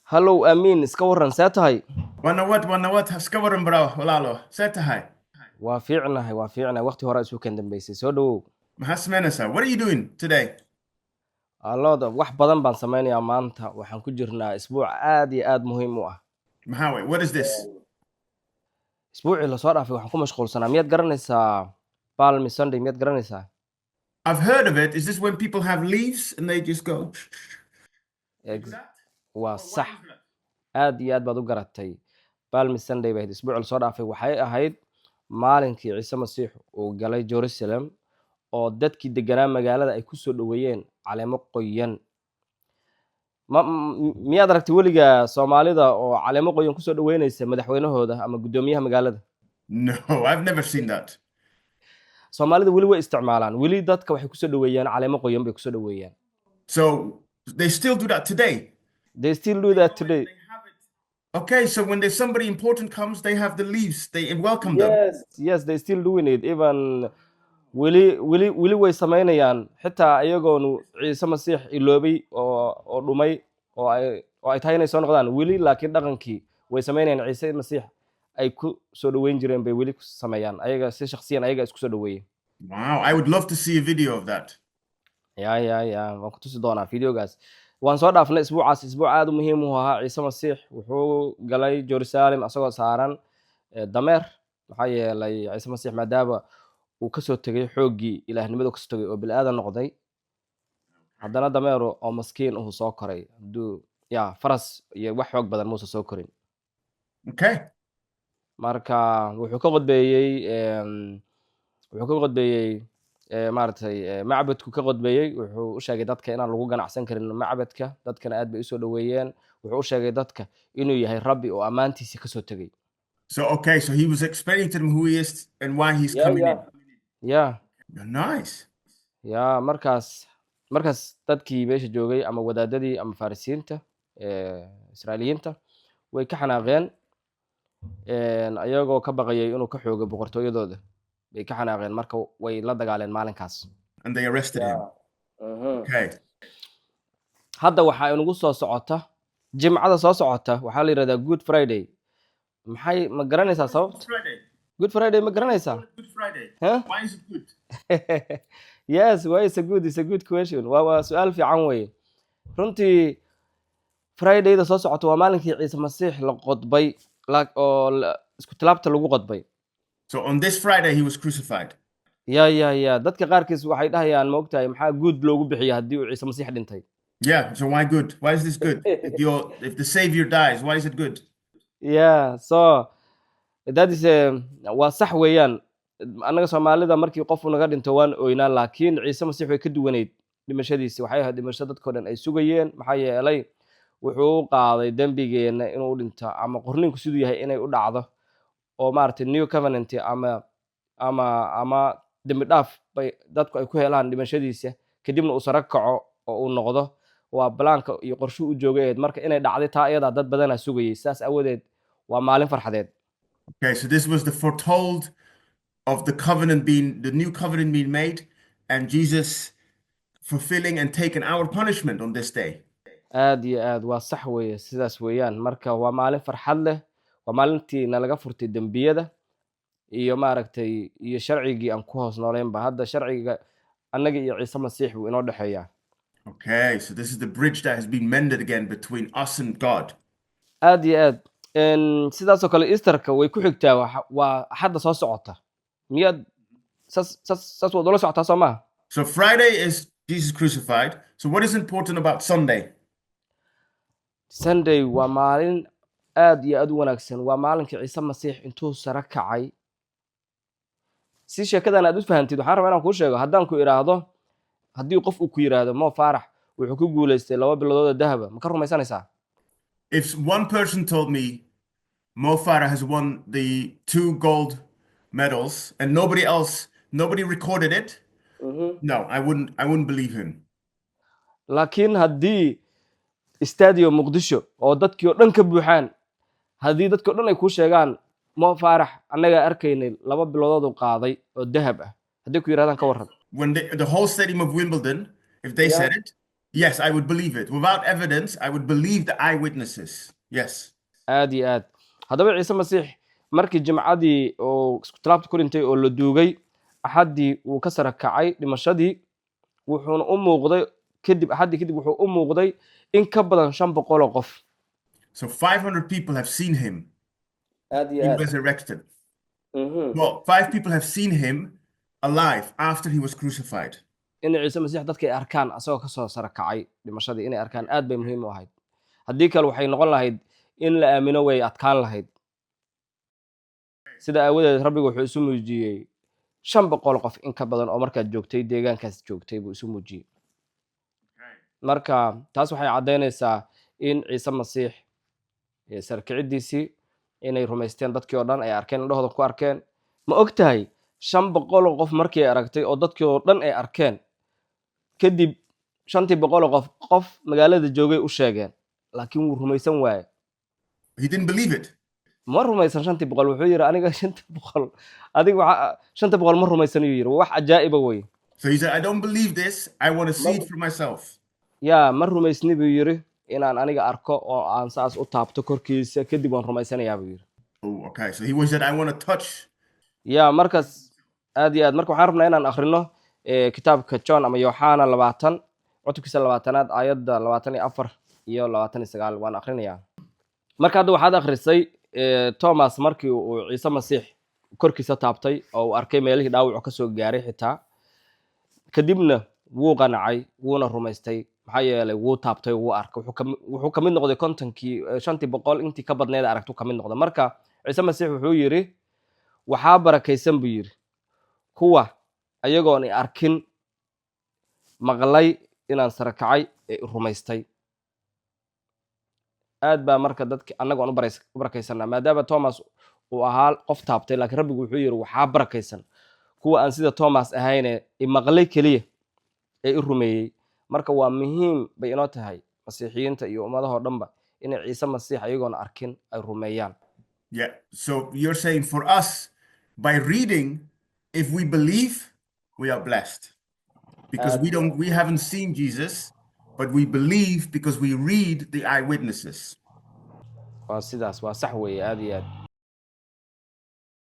Hello, Amiin, iska waran, see tahay? Waa nabad, waa nabad. Iska waran, bro, walaalo, see tahay? Waa fiicnahay, waa fiicnahay. Waqti hore isu kan dambeysay. Soo dhawow. Maxaa samaynaysaa? What are you doing today? Alooda wax badan baan sameynayaa maanta. Waxaan ku jirnaa isbuuc aad iyo aad muhiim u ah. Maxaa way? What is this? Isbuucii lasoo dhaafay waxaan ku mashquulsanaa, miyaad garanaysaa Palm Sunday? Miyaad garanaysaa? I've heard of it. Is this when people have leaves and they just go Waa sax, aad iyo aad baad u garatay. Palm Sunday bay ahayd isbuucii lasoo dhaafay. Waxay ahayd maalinkii Ciise Masiix uu galay Jerusalem oo dadkii deganaa magaalada ay kusoo dhoweeyeen caleemo qoyan. Ma miyaad aragtay weliga Soomaalida oo caleemo qoyan kusoo dhoweynaysa madaxweynahooda ama guddoomiyaha magaalada? No, I've never seen that. Soomaalida weli way isticmaalaan. Weli dadka waxay kusoo dhoweeyaan caleemo qoyan bay kusoo dhoweeyaan. So they still do that today? They still do that today. Okay, so when there's somebody important comes, they have the leaves, they welcome them. Yes, they still doing it even. Weli weli weli way samaynayaan, xitaa iyagoonu Ciise Masiix iloobay oo dhumay oo ay tahay inay soo noqdaan weli, laakiin dhaqankii way samaynayaan. Ciise Masiix ay ku soo dhoweyn jireen bay weli ku sameeyaan ayaga, si shakhsiyan ayaga isku soo dhoweeyey. Wow, I would love to see a video of that. Ya, waan ku tusi doonaa videogaas. Waan soo dhaafnay isbuucaas. Isbuuc aad u muhiim u ahaa. Ciise Masiix wuxuu galay Jerusalem asagoo saaran dameer, maxaa yeelay Ciise Masiix maadaama uu kasoo tegay xooggii ilaahnimadu kasoo tegay oo bini-aadan noqday, haddana dameeru oo maskiin uhu soo koray. Hadduu ya faras iyo wax xoog badan muusa soo korin. Marka wuxuu ka qodbeeyey, maaragtay, macbadku ka qodbeeyey. Wuxuu u sheegay dadka inaan lagu ganacsan karin macbadka. Dadkana aad bay usoo dhoweeyeen. Wuxuu u sheegay dadka inuu yahay Rabbi oo ammaantiisa kasoo tegey. So, okay, so he was explaining to them who he is and why he's coming in. Nice. Ya, markaas dadkii meesha joogay ama wadaadadii ama Farisiinta, Israa'iiliyiinta, way ka xanaaqeen, ayagoo ka baqayay inuu ka xoogo boqortooyadooda bay ka xanaaqeen. Marka way la dagaaleen maalinkaas. And they arrested him. Okay. Hadda waxaa inugu soo socota Jimcada soo socota. Waxaa la yidhahdaa Good Friday. Maxay, ma garanaysaa sababta? Friday. Good Friday ma garanaysaa? Good Friday. Huh? Why is it good? Yes, why is a good, is a good question. Waa su-aal fiican weye runtii. Fridayda soo socota waa maalinkii Ciise Masiix la qodbay oo isku tilaabta lagu qodbay. So on this Friday he was crucified. Ya, dadka qaarkiis waxay dhahayaan, ma ogtahay, maxaa good loogu bixiya haddii uu Ciise Masiix dhintay? Yeah. So why good? Why is this good? If the savior dies, why is it good? Yeah, so that is waa sax weeyaan. Annaga Soomaalida markii qofu naga dhinto waan oynaa, laakiin Ciise Masiix way ka duwaneyd dhimashadiisi. Waxay ahayd dhimasho dadkao dhan ay sugayeen, maxaa yeelay wuxuu u qaaday dembigeenna inuu dhinto ama qorniinku siduu yahay inay u dhacdo oo, maaragtay, new covenant ama dembi dhaaf bay dadku ay ku helaan dhimashadiisa, kadibna uu sare kaco oo uu noqdo. Waa balaanka iyo qorshuu u joogay ahayd. Marka inay dhacday taa iyadaa dad badanaa sugayay, sidaas awadeed waa maalin farxadeed. Okay, so this was the foretold of the covenant being the new covenant being made and Jesus fulfilling and taking our punishment on this day. Aad iyo aad, waa sax weeye, sidaas weeyaan. Marka waa maalin farxad leh. Waa maalintii nalaga furtay dembiyada iyo, maaragtay, iyo sharcigii aan ku hoos nooleynba. Hadda sharciga annaga iyo Ciise Masiix buu inoo dhexeeyaa. Okay, so this is the bridge that has been mended again between us and God. Aad iyo aad. Sidaasoo kale Easterka way ku xigtaa. Waa Axadda soo socota. Miyaad saas waad ula socotaa, soo maha? So Friday is Jesus crucified. So what is important about Sunday? Sunday waa maalin aad iyo aad u wanaagsan. Waa maalinkii Ciise Masiix intuu sare kacay. Si sheekadan aad u fahantid, waxaan rabaa inaan kuu sheego. Haddaan ku idhaahdo, haddii qof uu ku yidhaahdo Mo Faarax wuxuu ku guulaystay 2 bilood oo dahaba, ma ka rumaysanaysaa? If one person told me Mo Farah has won the two gold medals and nobody else, nobody recorded it, no, I wouldn't believe him. Laakiin haddii Stadium Muqdisho oo dadkii oo dhan ka buuxaan, haddii dadkii o dhan ay kuu sheegaan Mo Faarax annagaa arkaynay 2 biloodood uu qaaday oo dahab ah, haddii ku yidhahdaan, ka warran? When the whole stadium of Wimbledon, if they said it, Yes, I would believe it. Without evidence, I would believe the eyewitnesses. Yes. Aad iyo aad. Haddaba Ciise Masiix markii Jimcadii oo iskutallaabta ku dhintay oo la duugay, Axaddii wuu ka sara kacay dhimashadii, wuxuuna u muuqday kadib, Axaddii kadib wuxuu u muuqday in ka badan 500 oo qof. So 500 people have seen him Aad iyo being aad. resurrected. Well, five people have seen him alive after he was crucified. In Ciise Masiix dadka ay arkaan asagoo kasoo sara kacay dhimashadii, inay arkaan aad bay muhiim u ahayd. Haddii kale waxay noqon lahayd in la aamino way adkaan lahayd. Sida aawadeed Rabbigu wuxuu isu muujiyey 500 qof in ka badan oo markaad joogtay deegaankaas joogtay buu isu muujiyey. Marka taas waxay caddaynaysaa in Ciise Masiix sarakiciddiisii inay rumaysteen dadkii oo dhan ay arkeen, indhahooda ku arkeen. Ma og tahay, 500 oo qof markii ay aragtay oo dadkii oo dhan ay arkeen kadib, 500-tii oo qof qof magaalada joogay u sheegeen, laakiin wuu rumaysan waaye. He didn't believe it. Ma rumaysan 500-tii. Wuxuu yidhi, "Aniga 500, adiga waxa 500 ma rumaysan," ayuu yidhi. Waa wax cajaa'iba wey. So he said, "I don't believe this. I want to see it for myself." Yaa, "Ma rumaysni," buu yidhi, "inaan aniga arko oo aan saas u taabto korkiisa kadib waan rumaysanayaa," buu yidhi. Oh, okay. So he was said, "I want to touch." Yaa, markaas aad iyo aad. Marka waxaan rabnaa inaan akhrino kitaabka John ama Yoxana 20, cutubkiisa 20aad, aayadda 24 iyo 29 waan akhrinayaa. Marka hadda waxaad akhrisay Thomas markii uu Ciise Masiix korkiisa taabtay oo uu arkay meelihii dhaawacu ka soo gaaray xitaa, kadibna wuu qanacay, wuuna rumaystay, maxaa yeelay wuu taabtay, wuu arkay. Wuxuu kamid noqday 50-kii, 500-tii intii ka badneed aragtu kamid noqday. Marka Ciise Masiix wuxuu yidhi, "Waxaa barakaysan," buu yidhi, "kuwa ayagoon i arkin maqlay inaan sara kacay ee i rumaystay." Aad baa marka dadki annaga aan u barakaysanaa maadaama Thomas uu ahaa qof taabtay, laakiin Rabbigu wuxuu yidhi, "Waxaa barakaysan kuwa aan sida Thomas ahayne i maqlay keliya ee i rumeeyey." Marka waa muhiim bay inoo tahay masiixiyiinta iyo ummadahoo dhanba inay Ciise Masiix ayagoona arkin ay rumeeyaan. Yeah. So you're saying for us, by reading, if we believe, we are blessed. Because we don't we haven't seen Jesus, but we believe because we read the eyewitnesses. Waa sidaas, waa sax weeye, aad iyo aad.